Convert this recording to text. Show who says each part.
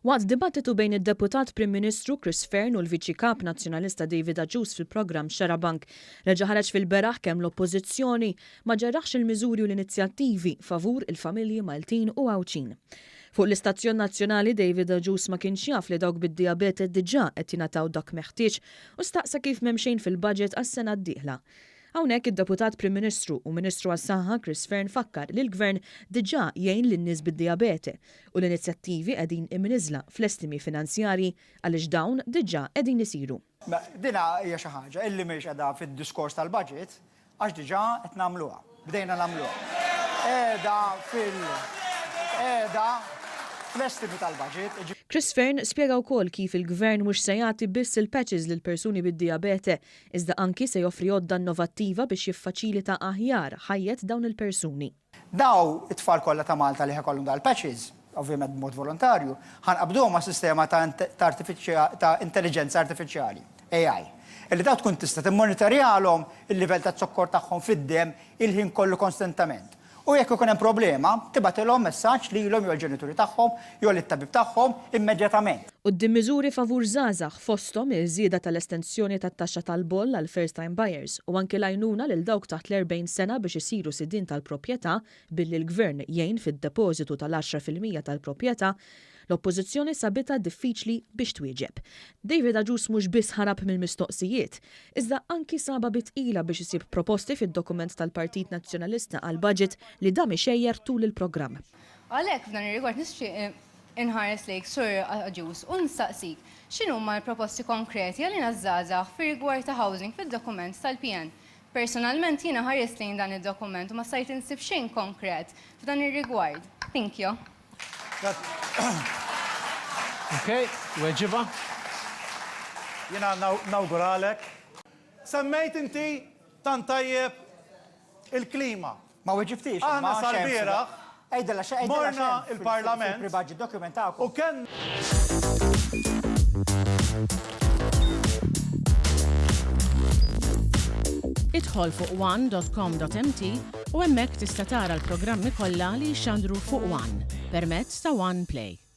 Speaker 1: Waqt dibattitu bejn id-Deputat Prim Ministru Chris Fearne u l-Viċi Kap Nazzjonalista David Agius fil-programm Xarabank, reġa' ħareġ fil-beraħ kemm l-Oppożizzjoni ma ġerraħx il-miżuri u l-inizjattivi favur il-familji Maltin u Għawdxin. Fuq l-istazzjon nazzjonali David Agius ma kienx jaf li dawk bid-dijabete diġà qed jingħataw dak meħtieġ u staqsa kif m'hemm xejn fil-budget għas-sena d-dieħla. Hawnhekk id-Deputat Prim Ministru u Ministru għas-Saħħa Chris Fearne fakkar li l-Gvern diġà jgħin lin-nies bid-dijabete u l-inizjattivi qegħdin imniżżla fl-estimi finanzjarji għaliex dawn diġà qegħdin isiru.
Speaker 2: Din hija xi ħaġa illi mhix qiegħda fid-diskors tal-budget għax diġà qed nagħmluha. Bdejna nagħmluha. Qiegħda fil qiegħda fl-estimi tal-budget.
Speaker 1: Chris Fearne spjega wkoll kif il-Gvern mhux se jagħti biss il-patches lill-persuni bid-dijabete Iżda anki se joffri għodda innovattiva biex jiffaċilita aħjar ħajjet dawn il-persuni.
Speaker 2: Daw it-tfal kollha ta' Malta li ħa jkollhom dal-patches, ovvjament b'mod volontarju, ħa nqabbduhom ma' sistema ta' ta' intelliġenza artifiċjali, AI, illi daw tkun tista' timmonitorjalhom il-livell ta' zokkor tagħhom fid-demm il-ħin kollu konstantament. U jekk ikun hemm problema, tibgħatilhom messaġġ lilhom jew l-ġenituri tagħhom jew lit-tabib tagħhom immedjatament.
Speaker 1: Quddiem miżuri favur żgħażagħ fosthom iż-żieda tal-estensjoni tat-taxxa tal-boll għal first time buyers u anki l-għajnuna lil dawk taħt l-40 sena biex isiru sidien tal-proprjetà billi l-Gvern jgħin fid-depożitu tal-10% tal-proprjetà, L-Oppożizzjoni sabitha diffiċli biex twieġeb. David Agius mhux biss ħarab mill-mistoqsijiet, iżda anki sabha bi tqila biex isib proposti fid-dokument tal-Partit Nazzjonalista għall-budget li dam ixejjer tul il-programm.
Speaker 3: Għalhekk f'dan ir-rigward nixtieq inħares lejk Sur Agius u nistaqsik x'inhuma l-proposti konkreti għalina ż-żgħażagħ fir-rigward ta' housing fid-dokument tal-PN. Personalment jiena ħarist lejn dan id-dokument u ma stajt insib xejn konkret f'dan ir-rigward. Thank you.
Speaker 4: Ok, weġiba.
Speaker 5: Jiena nawguralek. Semmejt inti tant tajjeb il-klima.
Speaker 2: Ma weġibtix.
Speaker 5: Aħna sal-bieraħ morna l-Parlament u kellna.
Speaker 6: Idħol fuq one.com.mt u hemmhekk tista' tara l-programmi kollha li jixxandru fuq One permezz ta' One Play.